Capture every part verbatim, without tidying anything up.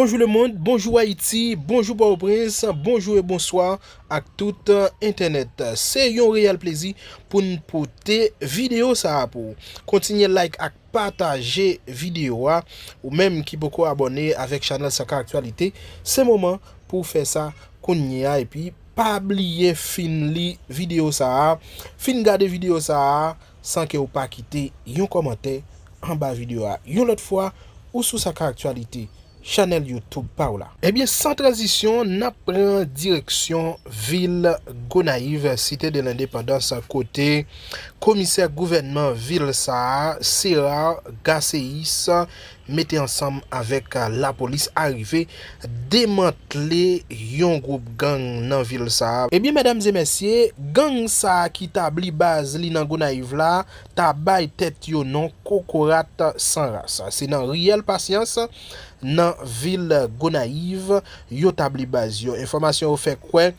Bonjou lemonn, bonjou Ayiti, bonjou Pòtoprens, bonjou e bonswa ak tout entènèt. Se yon reyèl plezi pou n pote videyo sa a pou ou. Kontinye like ak pataje videyo a. Ou menm ki poko abòne avèk chanèl Sakan Aktyalite, se moman pou w fè sa kounye a. Epi pa bliye fin li videyo sa a, fin gade videyo sa a san ke w pa kite yon kòmantè anba videyo a. Yon lòt fwa, ou sou Sakan Aktyalite, chanèl YouTube pa w la. Ebyen, san tranzisyon, n ap pran direksyon vil Gonayiv, Cité de l'Indépendance, kote komisè gouvènman vil sa a, Sérard Gacéus, mete ansanm avèk lapolis, arive demantle yon gwoup gang nan vil sa a. Ebyen, medam e mesye, gang sa a ki tabli baz li nan Gonayiv la, ta bay tèt yo non Kokorat San Ras. Se nan riyèl Pasyans, nan vil Gonayiv, yo tabli baz yo. Enfòmasyon yo fè kwè,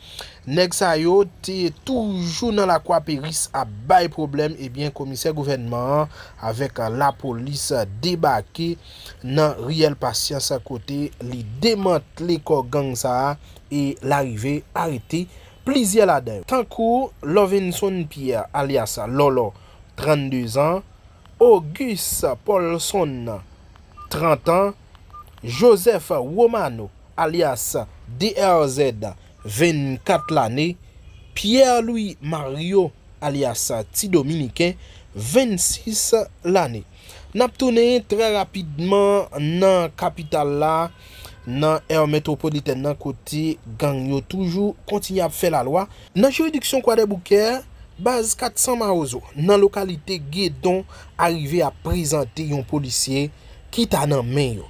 nèg sa yo te toujou nan Lakwa Peris ap bay pwoblèm. Ebyen, komisè gouvènman an avèk lapolis debake nan riyèl Pasyans, kote li demantle kò gang sa a e l arive arete plizyè ladan yo, tankou Lovenson Pierre, alyas Lòlò, trannde zan, Auguste Paulson, trant an, Joseph Romano, alyas D R Z, vennkat lane, Pierre Louis Mario, alyas Ti Dominiken, vennsis lane. N ap tounen trè rapidman nan kapital la, nan è metwopolitèn nan, kote gang yo toujou kontinye ap fè lalwa. Nan jiridiksyon Kwadèboukè, baz kat san Mawozo, nan lokalite Gedon, arive ap prezante yon polisye ki ta nan men yo.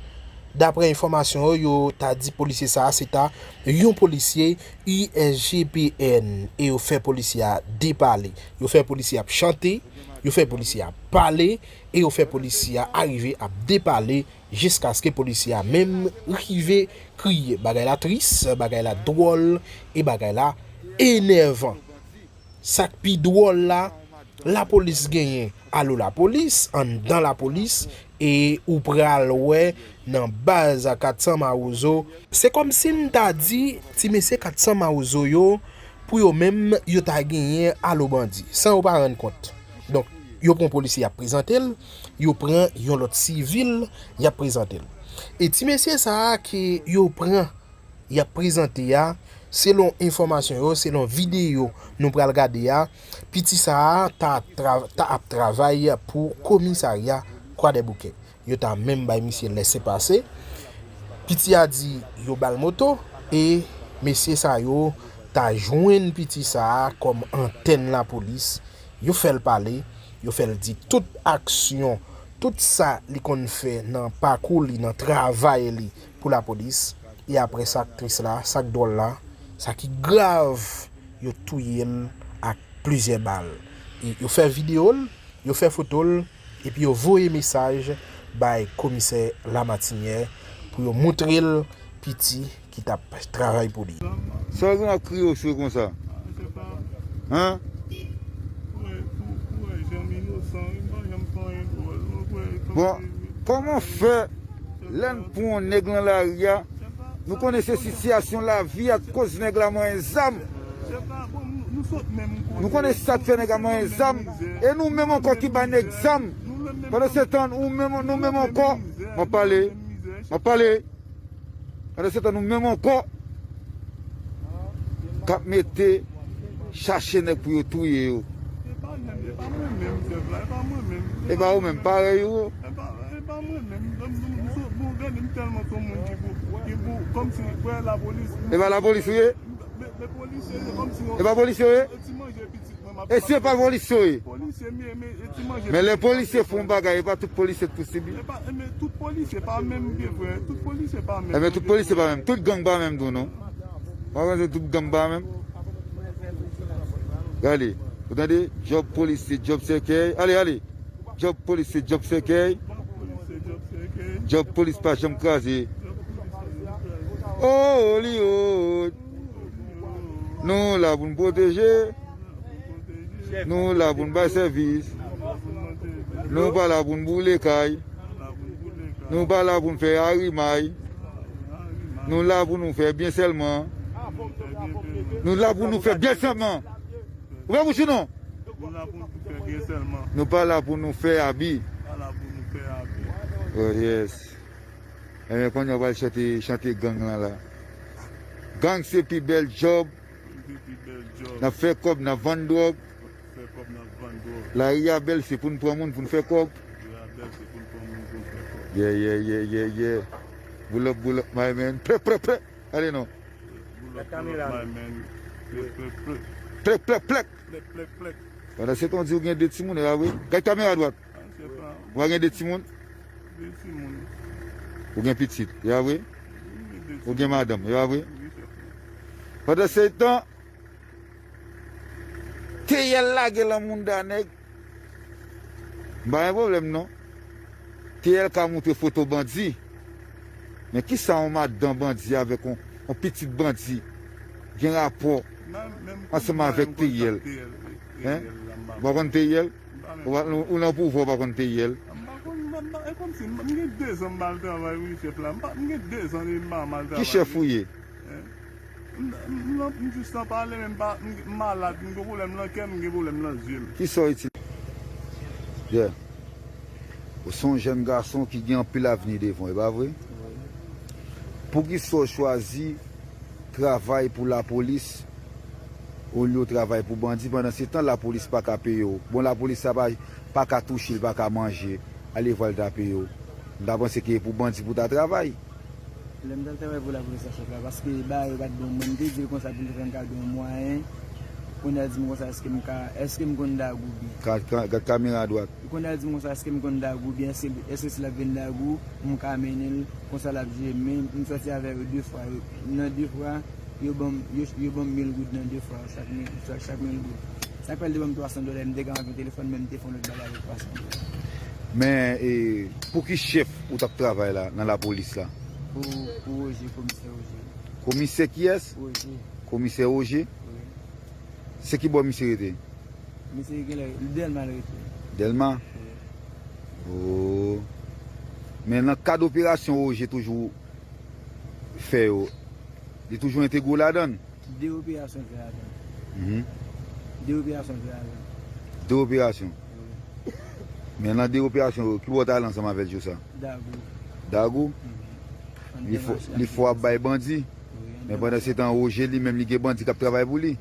Daprè enfòmasyon yo, yo ta di polisye sa a se ta yon polisye I S G P N, e yo fè polisye a depale. Yo fè polisye ap chante, yo fè polisye ap pale, e yo fè polisye a arive ap depale jiskaske polisye a menm rive kriye. Bagay la tris, bagay la dwòl, e bagay la enèvan. Sa k pi dwòl la, lapolis genyen alo lapolis, anndan lapolis, e ou pral wè nan baz a kat san Mawozo. Se kòmsi n ta di ti mesye kat san Mawozo yo, pou yo menm, yo ta genyen alo bandi, san yo pa rann kont. Donk, yo pran polisye y ap prezante l, yo pran yon lòt sivil y ap prezante l. E ti mesye sa a ke yo pran y ap prezante a, selon enfòmasyon yo, selon videyo nou pral gade a, piti sa a ta, tra, ta ap travay pou komisarya Kwadèboukè. Yo ta menm bay misye lèsepase. Piti a di yo ba l moto, e mesye sa yo ta jwenn piti sa a kòm antèn lapolis. Yo fè l pale, yo fè l di tout aksyon, tout sa li konn fè nan pakou li, nan travay li pou lapolis. E apre sa k tris la, sa k dwòl la, sa ki grav, yo touye l ak plizyè bal. E yo fè videyo l, yo fè foto l, epi yo voye mesaj bay komisè Lamatinyè pou yo montre l piti ki t ap travay pou li. Sa w gen ap kriye oswe konsa? Hein? Bon, kòman fè lè n pran yon nèg nan lari a, nou konnen se sitiyasyon lavi a k koz nèg la manyen zam. Nou konnen sa k fè nèg la manyen zam. E nou menm ankò ki bay nèg zam. Pandan se tan, ou menm, nou menm ankò. M ap pale. M ap pale. Pandan se tan, nou menm ankò k ap mete chache nèg pou yo touye yo. E pa mwen menm, chèf la, e pa mwen menm. E pa ou menm, parèy ou. E pa, e pa mwen menm. M, m, m, m, bon, gade, m tèlman se yon moun ki pou, ki pou, kòmsi, frè, lapolis. E pa lapolis ou ye? Men, men polisye yo, kòmsi yo. E pa polisye yo ye? Yo ti manje pitit mwen, m ap. E si e pa polisye yo ye? Polisye, men, men, e ti manje pitit mwen. Men lè polisye fè yon bagay, e pa tout polisye k pou sibi. E pa, men tout polisye pa menm, byen frè. Tout polisye pa menm. Enben, tout polisye pa menm. Tout gang pa menm tou, non. Pa panse tout gang pa menm. Gade, ou tande? Djòb polis se djòb sèkèy. Ale, ale. Djòb polis se djòb sèkèy. Djòb polis pa janm kraze. Oh, Hollywood. Nou la pou n pwoteje. Nou la pou n bay sèvis. Nou pa la pou n boule kay. Nou pa la pou n fè arimay. Nou la pou nou fè byen sèlman. Nou la pou nou fè byen sèlman. Ou fè bouch ou non? Nou la pou nou fè byen sèlman. Nou pa la pou nou fè abi. Pa la pou nou fè abi. Oh yes. Ebyen, kounye a pral chante, chante gang lan la. Gang se pi bèl djòb. Gang se pi bèl djòb. N ap fè kòb, n ap vann dwòg. Fè kòb nan vann dwòg. Lari a bèl, se pou n pran moun, pou n fè kòb. Lari a bèl, se pou n pran moun, pou n fè kòb. Yeah, yeah, yeah, yeah, yeah. Pull up, pull up, my man. Plèk, plèk, plèk. Ale non. Pull up, pull up, my man. Plèk, plèk, plèk. Plèk, plèk, plèk. Plèk, plèk, plèk. Pandan se tan, w di w gen de timoun, e pa vre? Gad kamera dwat. Ah, se pa. Ou pa gen de timoun? De timoun. Ou gen pitit, e pa vre? Ou gen de timoun. Ou gen madanm, e pa vre? Wi, se vre. Pandan se tan, T L lage lan mounda nèg. M pa gen pwoblèm non. T L ka moutre foto bandi. Men kisa yon madanm bandi avèk yon, yon pitit bandi gen rapò ansanm avèk T L? Hein? Ou pa konn T L? Ou pa, ou, ou nan pouvwa, ou pa konn T L? M pa konn, m pa, m pa, e kòmsi m, m gen de zan m pa al travay wi, chèf la. M pa, m gen de zan depi m pa al travay wi. Ki chèf ou ye? Hein? M, m, m, m jis nan pale, men m pa, m, m malad, m gen pwoblèm nan kè m, m gen pwoblèm nan zye m. Kisa w itil? Yeah. Ou se yon jèn gason ki gen anpil avni devan w, e pa vre? Wi. Poukisa w chwazi travay pou lapolis olye w travay pou bandi? Pandan se tan, lapolis pa ka peye w. Bon, lapolis sa pa, pa ka touche l, pa ka manje. Ale vwa l ta peye w. M ta panse ke e pou bandi pou w ta travay. Lè m t ap travay pou lapolis la, chèf la, paske bagay yo pa t bon. Mwen, m te di l konsa pou l te fè m kado yon mwayen. Kounye a l di m konsa, èske m ka, èske m konn Dagou byen? Ka, ka, gad kamera dwat. Kounye a l di m konsa, èske m konn Dagou byen? Èske, èske si l ap vin Dagou, m ka mennen l? Konsa l ap jwe. Men m sòti avè yo de fwa. Yo, nan de fwa, yo ban m, yo, yo ban m mil goud nan de fwa, chak mil, chak, chak mil goud. Sa k fè l te ban m twa san dola, m te ka antre telefòn, men m te fè yon lòt bagay avèk twa san dola. Men, e, pou ki chèf ou t ap travay la, nan lapolis la? Pou, pou Roger, komisè Roger. Komisè kiyès? Roger. Komisè Roger? Wi. Se ki bò misye rete? Misye genlè, Dèlma l rete. Dèlma? Wi. Oh. Men nan kad operasyon Roger toujou fè yo, li toujou entegre w ladan l? De operasyon l fè ladan l. Mhm. De operasyon l fè ladan l. De operasyon? Wi. Men nan de operasyon yo, ki bò w t ale ansanm avè l jou sa? Dagou. Dagou? Mhm. Li fò, li fò ap bay bandi. Wi. Men pandan se tan, Roger li menm, li gen bandi k ap travay pou li.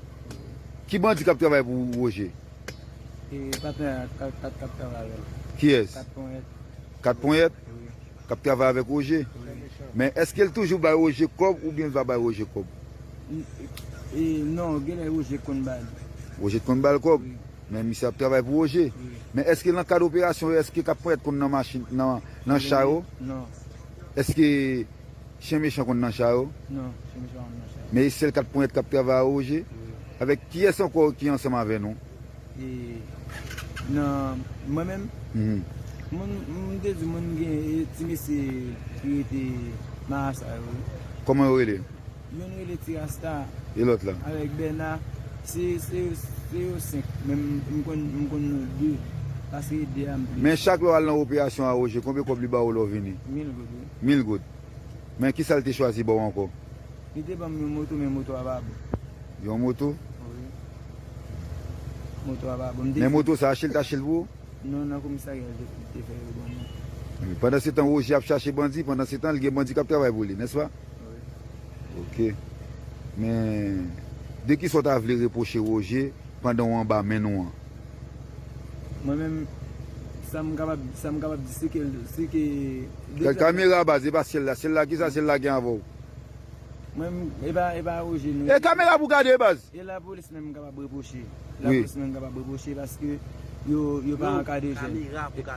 Ki bandi k ap travay pou Roger? E, patnè a, kat, kat k ap travay avè l. Kiyès? Kat Ponyèt. Kat Ponyèt? Wi. K ap travay avèk Roger? Wi. Men èske l toujou bay Roger kòb oubyen l pa bay Roger kòb? N-, e, non, genlè Roger konn ba l. Roger t konn ba l kòb? Wi. Men misye ap travay pou Roger. Wi. Men èske nan kad operasyon yo, èske Kat Ponyèt konn nan machin, nan, nan cha yo? Non. Èske Chen mechan konn nan cha yo? Non, chen mechan konn nan cha yo. Men e sèl Kat Ponyèt k ap travay a Roger? Wi. Avèk kiyès ankò ki ansanm avè nou? E, nan, mwen menm, mhm, moun, m te di moun gen, e, ti mesye ki rete Marasa yo. Kòman yo rele? Youn rele Ti Rasta. E lòt la? Avèk Bèna. Se, se, se yo senk. Men m, m konn, m konn nou de. Paske de a m plis. Men chak lè w al nan operasyon a Roger, konbyen kòb li ba w lè w vini? Mil goud, wi. Mil goud. Men kisa l te chwazi ba w ankò? Li te ban m yon moto, men moto a pa bon. Yon moto? Wi. Moto a pa bon. M te... Men moto sa, achte l t achte l pou ou? Non, nan komisarya l te, te fè yo ban mwen. Wi, pandan se tan, Roger ap chache bandi, pandan se tan, l gen bandi k ap travay pou li, nèspa? Wi. Ok. Men, de kisa w ta vle repwoche Roger pandan w anba men nou an? Mwen menm, sa m kapab, sa m kapab di, se ke, se ke... Gad kamera baz, e pa syèl la. Syèl la, kisa syèl la gen avè w? Mwen, e pa, e pa Roger, non. E kamera pou gade, baz! E lapolis menm m kapab repwoche. Wi. Lapolis menm m kapab repwoche paske yo, yo pa ankadre jèn.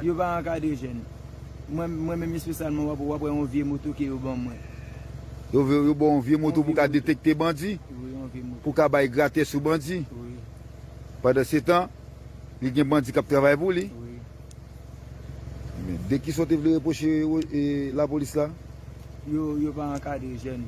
Yo pa ankadre jèn. Mwen, mwen menm espesyalman, w ap, w ap wè yon vye moto ke yo ban mwen. Yo, yo, yo ba w yon vye moto pou ka detekte bandi? Wi, yon vye moto. Pou ka bay gratè sou bandi? Wi. Pandan se tan, li gen bandi k ap travay pou li? Wi. Men, de kisa w te vle repwoche, e, lapolis la? Yo, yo pa ankadre jèn.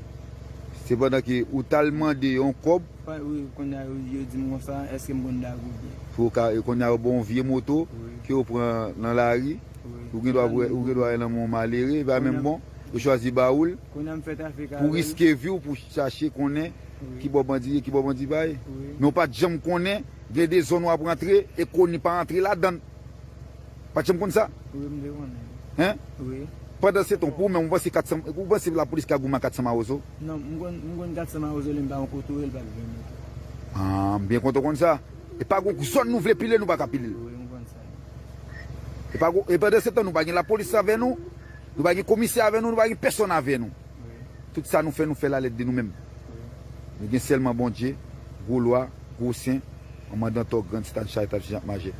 Sepandan ke ou t al mande yon kòb. Pa, wi, kounye a yo, yo di m konsa, èske m konn Dagou byen? Pou yo ka, kounye a yo ba w yon vye moto, wi, ke yo pran nan lari. Wi. Ou gen dwa, ou gen dwa al nan men yon malere, e pa menm bon. Ou chwazi ba ou l pou riske vi w, pou chache konnen ki bò bandi ye, ki bò bandi pa ye. Men w pa t janm konnen gen de zòn w ap rantre e koni pa antre ladan l. Pa t janm konn sa? Wi, m te konnen. Hein? Wi. Pandan se tan, pou ou menm, ou panse kat san, ou panse lapolis ka goumen a kat san mawozo? Non, m konn, m konn kat san mawozo, lè m pa yon kote, l pa t vini. Ah, m byen kontan konn sa. E pa gon zòn nou vle pile, nou pa ka pile l. Wi, m konn sa. E pa gon, e pandan se tan, nou pa gen lapolis avè nou, nou pa gen komisè avè nou, nou pa gen pèsonn avè nou. Wi. Tout sa nou fè, nou fè l alèd de nou menm. Wi. Nou gen sèlman Bondye, gwo lwa, gwo sen, manman dantò, grann sitad, charitab, Jan Majè.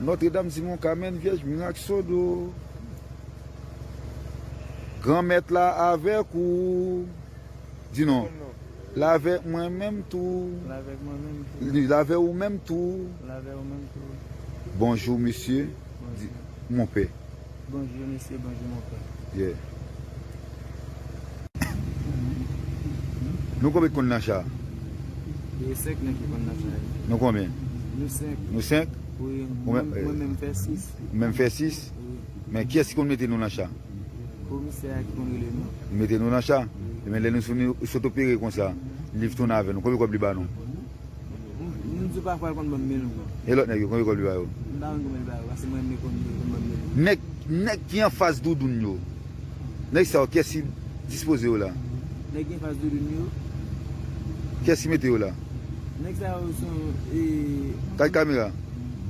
Nòtredam, Simon, Kamèn, Vyèj, mirak, sodo. Granmèt la avèk ou. Di non. L avèk mwen menm tou. L avèk mwen menm tou. Li l avè ou menm tou. L avè ou menm tou. Bonjou, mesye. Di, bonjou. Mon pè. Bonjou, mesye. Bonjou, mon pè. Yeah. Nou konbyen k konn nan cha? E senk nèg ki konn nan cha. Nou konbyen? Nou senk. Nou senk? Wi, mwen, mwen menm fè sis. Ou menm fè sis? Wi. Men kiyès ki konn mete nou nan cha? Komisè a ki konn rele nou. Li mete nou nan cha? Wi. Ebyen, lè nou sot, sot opere konsa, li tounen avè nou. Konbyen kòb li ba nou? M, m di w pafwa l konn ban m mil goud. E lòt nèg yo, konbyen kòb li ba yo? M pa konn konbyen li ba yo, paske mwen menm li konn, li konn ban m mil goud. Nèg, nèg ki anfas Doudoun yo, nèg sa yo, kiyès ki dispoze yo la? Nèg ki anfas Doudoun yo. Kiyès ki mete yo la? Nèg sa yo se yon, e, gad kamera.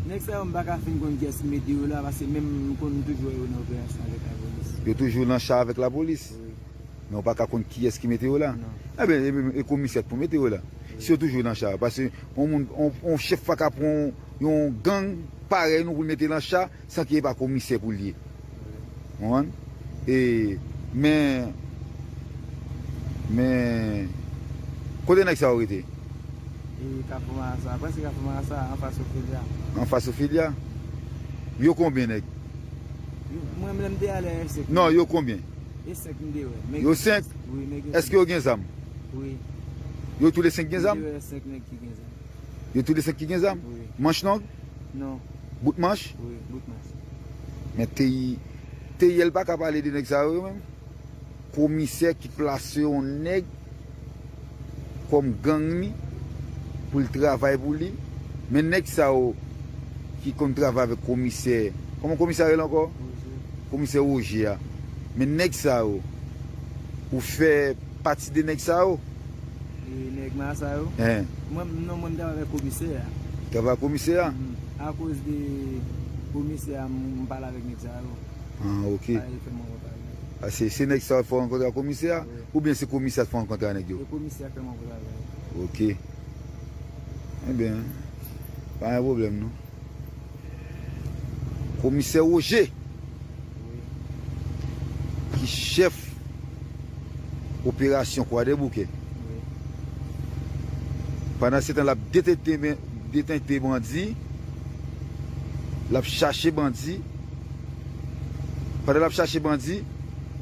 Nèg sa yo, m pa ka fin konn kiyès ki mete yo la, paske menm m konn toujou wè yo nan operasyon avèk lapolis. Yo toujou nan cha avèk lapolis? Wi. Men w pa ka konn kiyès ki mete yo la. Non. Ebyen, e, e, e komisè k pou mete yo la. Wi. Si yo toujou nan cha, paske yon moun, yon, yon chèf pa ka pran yon, yon gang parèy nou pou l mete nan cha san ke e pa komisè pou l ye. Wi. Ou konprann? E, men, men, kote nèg sa yo rete? E Kafou Marasa, prèske Kafou Marasa, anfas Ofelia. Anfas Ofelia? Yo konbyen nèg? Yo, mwen, lè m te ale, e senk. Non, yo konbyen? E senk m te wè. Yo senk? Wi, men gen. Èske yo gen zam? Wi. Yo toule senk gen zam? M te wè senk nèg ki gen zam. Yo toule senk ki gen zam? Wi. Manch long? Non. Bout manch? Wi, bout manch. Men T I, T I L pa ka pale de nèg sa yo menm? Komisè ki plase yon nèg kòm gang li pou l travay pou li. Men nèg sa yo ki konn travay avèk komisè, kòman komisè a rele ankò? Woje. Komisè Woje a. Men nèg sa yo, ou fè pati de nèg sa yo? E nèg Marasa yo? Hein. Mwen, non, mwen m travay avèk komisè a. Travay ak komisè a? Mhm. Akoz de komisè a, m, m pale avèk nèg sa yo. Ah, ok. Sa e fè m rankontre avè l. Ah, se, se nèg sa yo fè w rankontre ak komisè a? Wi. Oubyen se komisè a k fè w rankontre ak nèg yo? Se komisè a k fè m rankontre avè l. Ok. Ebyen, pa gen pwoblèm non. Komisè Woje, wi, ki chèf operasyon Kwadèboukè. Wi. Pandan se tan, l ap detente, detente bandi, l ap chache bandi. Pandan l ap chache bandi,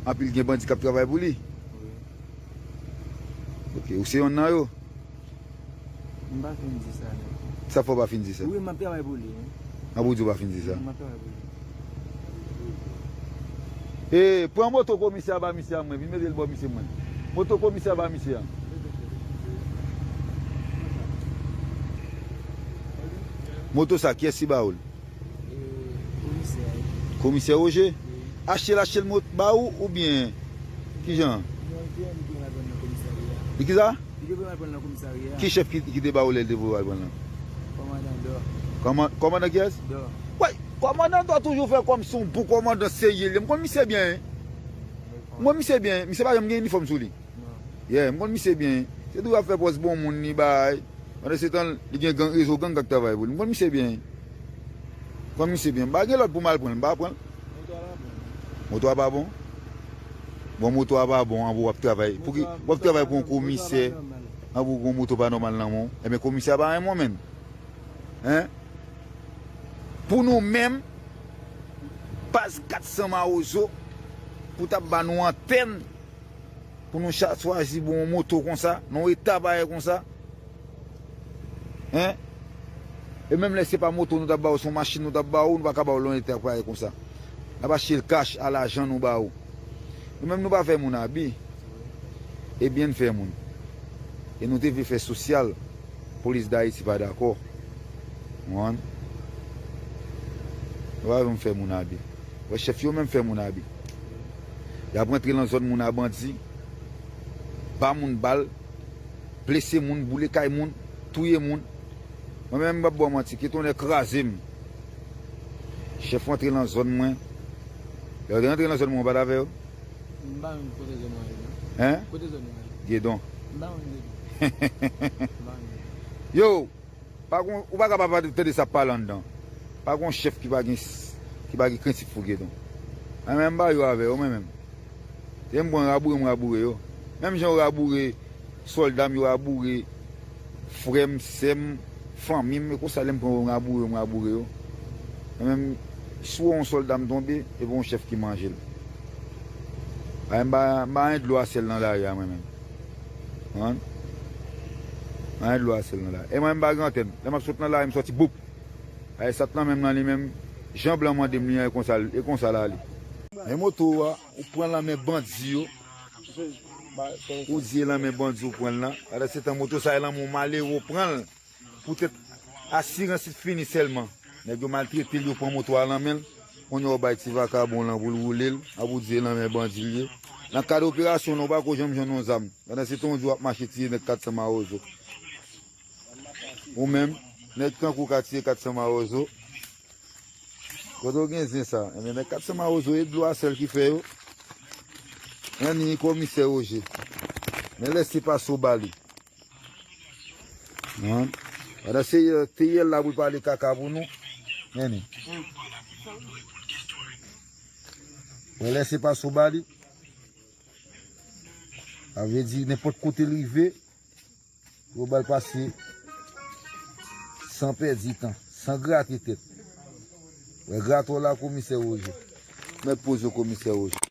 anpil gen bandi k ap travay pou li. Wi. Ok, ou se yonn nan yo? M pa fin di sa, non. Sa fè w pa fin di sa? Wi, m ap travay pou li, wi. An pou di w pa fin di sa? M ap travay pou li. E, pran moto komisè a ba misye a mwen, vin mete l bò misye mwen. Moto komisè a ba misye a. Moto sa, kiyès ki ba ou l? E, komisè a. Komisè Woje? Wi. Achte l, achte l mot ba ou oubyen kijan? Non, li te, li te al pran nan komisarya. Li ki sa? Li te pran al pran nan komisarya. Ki chèf ki, ki te ba ou lè l te voye w al pran l lan? Kòmandan Dò. Kòman-, kòmandan kiyès? Dò. Woy, kòmandan Dò toujou fè kòmsi yon bon kòmandan serye li ye. M konn misye byen, wi. M konn misye byen. Misye pa janm gen inifòm sou li. Non. Yeah, m konn misye byen. Se tou ap fè pòz bon moun li bay. Pandan se tan, li gen gang, rezo gang k ap travay pou li. M konn misye byen. M konn misye byen. M pa gen lòd pou m al pran l, m pa pran l. Moto a pa bon? Moto a pa bon? Bon, moto a pa bon, an pou w ap travay. Pouki w ap travay pou yon komisè, an pou yon moto pa nòmal nan men w? Ebyen, komisè a pa renmen w menm. Hein? Pou nou menm, baz kat san mawozo, pou t ap ba nou antèn, pou nou cha-, chwazi bon yon moto konsa, nan yon eta parèy konsa. Hein? E menm lè se pa moto nou t ap ba w, se yon machin nou t ap ba w, nou pa ka ba w l nan yon eta parèy konsa. N ap achte l kach, a lajan nou ba w. Nou menm nou pa fè moun abi. Ebyen n fè moun. E nou te vle fè sosyal. Polis Dayiti pa dakò. Ou konprann? Nou pa vle fè moun abi. Wè chèf yo menm fè moun abi. Y ap rantre nan zòn moun a bandi, ba moun bal, blese moun, boule kay moun, touye moun. Mwen menm m p ap ba w manti, ke tonnè kraze m. Chèf rantre nan zòn mwen. Lè yo te rantre nan zòn mwen, ou pa t avè yo? M pa menm kote zòn mwen ye non. Hein? Kote zòn mwen ye? Gedon. M pa menm Gedon. M pa menm Gedon. Yo, pa gon, ou pa ka pa tande sa ap pale anndan. Pa gon chèf ki pa gen s-, ki pa gen krensip pou Gedon. Mwen menm m pa jwe avè yo, mwen menm. Se m pran raboure, m raboure yo. Menm jan yo raboure sòlda m, yo raboure frè m, sè m, fanmi m, e konsa lè m pran yo, m raboure yo, m raboure yo. Mwen menm, si w wè yon sòlda m tonbe, e pa yon chèf ki manje l. Ay, m pa, m pa gen dlo a sèl nan lari a, mwen menm. Konprann? M pa gen dlo a sèl nan lari. E mwen, m pa gen antèn. Lè m ap sot nan lari, m sòti, boup! Ay, sat nan menm nan li menm, jan blan mande m li an, e konsa, e konsa l ale. Men moto a, ou pran l nan men bandi yo. Ou di e nan men bandi ou pran l lan. Pandan se tan moto sa e nan men yon malere ou pran l. Poutèt asirans li fini sèlman. Nèg yo maltrete l, yo pran moto a nan men l. Kounye a w bay ti vakabon lan pou l woule l. Ap ou di e nan men bandi l ye. Nan kad operasyon lan, ou pa ko janm jwenn yon zam. Pandan se tan yon di w ap mache tiye nèg kat san mawozo. Ou menm, nèg tankou w ka tiye kat san mawozo. Kote w gen zen sa? Ebyen, nèg kat san mawozo e dlo a sèl ki fè yo. Anni komisè Woje. Men lèse pase w ba li. Hein? Pandan se, euh, T I L la pou l pale kaka pou nou. Anni. Men lèse pase w ba li. Sa vle di, nenpòt kote l rive, yo ba l pase san pèdi tan, san grate tèt. Wè, grate w la, komisè Woje. Mèt poze w, komisè Woje.